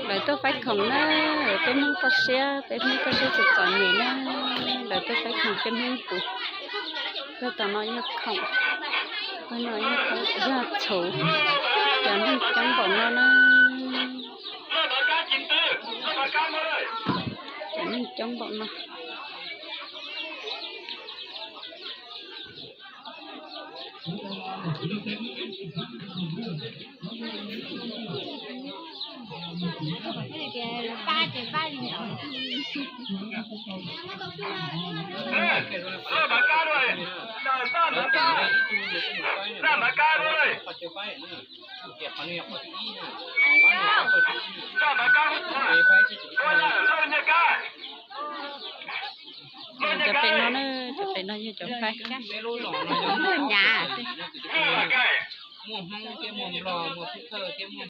Lawv tuaj faib khoom na, peb Hmoob toj siab, peb Hmoob toj siab txom txom nyem na, lawv tuaj faib khoom peb Hmoob pum. Peb tom no yog khoom, peb no yog khoom, yog txhuv, cov neeg coob npaum no na. Cov neeg coob npaum no. Cov pem no na, cov pem no yog cov faib. Nyav. Muaj Hmoob thiab muaj Nplog, muaj Phub Thawj thiab muaj